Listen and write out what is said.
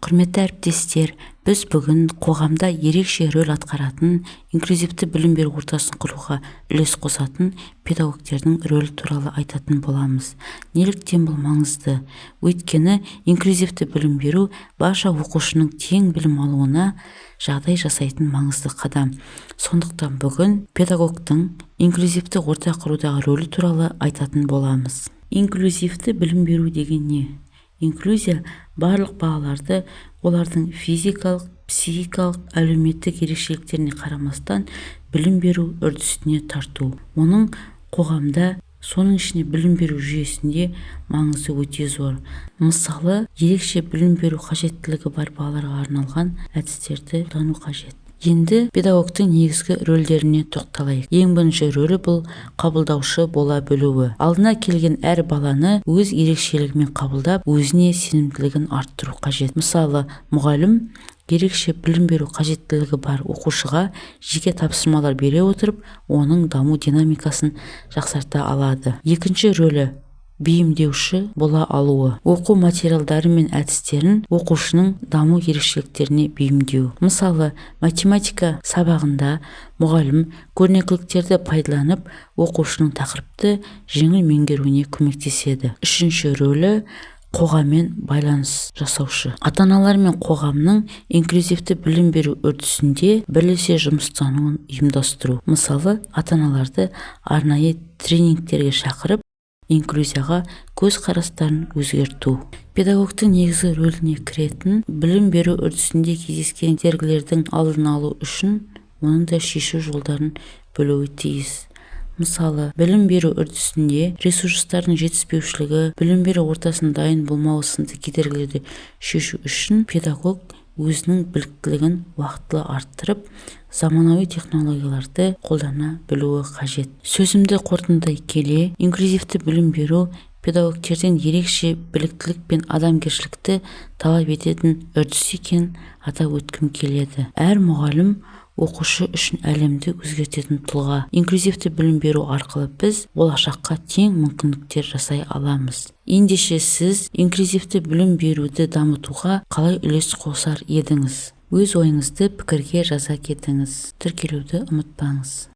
Құрметті әріптестер, біз бүгін қоғамда ерекше рөл атқаратын, инклюзивті білім беру ортасын құруға үлес қосатын педагогтердің рөлі туралы айтатын боламыз. Неліктен бұл маңызды? Өйткені инклюзивті білім беру – барша оқушының тең білім алуына жағдай жасайтын маңызды қадам. Сондықтан бүгін педагогтың инклюзивті орта құрудағы рөлі туралы айтатын боламыз. Инклюзивті білім беру деген не? Инклюзия – барлық балаларды олардың физикалық, психикалық, әлеуметтік ерекшеліктеріне қарамастан білім беру үрдісіне тарту. Оның қоғамда, соның ішінде білім беру жүйесінде маңызы өте зор. Мысалы, ерекше білім беру қажеттілігі бар балаларға арналған әдістерді қолдану қажет. Енді педагогтың негізгі рөлдеріне тоқталайық. Ең бірінші рөлі – бұл қабылдаушы бола білуі. Алдына келген әр баланы өз ерекшелігімен қабылдап, өзіне сенімділігін арттыру қажет. Мысалы, мұғалім ерекше білім беру қажеттілігі бар оқушыға жеке тапсырмалар бере отырып, оның даму динамикасын жақсарта алады. Екінші рөлі – бейімдеуші бола алуы. Оқу материалдары мен әдістерін оқушының даму ерекшеліктеріне бейімдеу. Мысалы, математика сабағында мұғалім көрнекіліктерді пайдаланып, оқушының тақырыпты жеңіл меңгеруіне көмектеседі. Үшінші рөлі – қоғаммен байланыс жасаушы. Ата аналар мен қоғамның инклюзивті білім беру үрдісінде бірлесе жұмыстануын ұйымдастыру. Мысалы, ата аналарды арнайы тренингтерге шақырып, инклюзияға көзқарастарын өзгерту. Педагогтың негізгі рөліне кіретін білім беру үрдісінде кездескен кедергілердің алдын алу үшін оның да шешу жолдарын білуі тиіс. Мысалы, білім беру үрдісінде ресурстардың жетіспеушілігі, білім беру ортасының дайын болмауы сынды кедергілерді шешу үшін педагог өзінің біліктілігін уақытылы арттырып, заманауи технологияларды қолдана білуі қажет. Сөзімді қорытындылай келе, инклюзивті білім беру педагогтерден ерекше біліктілік пен адамгершілікті талап ететін үрдіс екенін атап өткім келеді. Әр мұғалім – оқушы үшін әлемді өзгертетін тұлға. Инклюзивті білім беру арқылы біз болашаққа тең мүмкіндіктер жасай аламыз. Ендеше, сіз инклюзивті білім беруді дамытуға қалай үлес қосар едіңіз? Өз ойыңызды пікірге жаза кетіңіз. Тіркелуді ұмытпаңыз.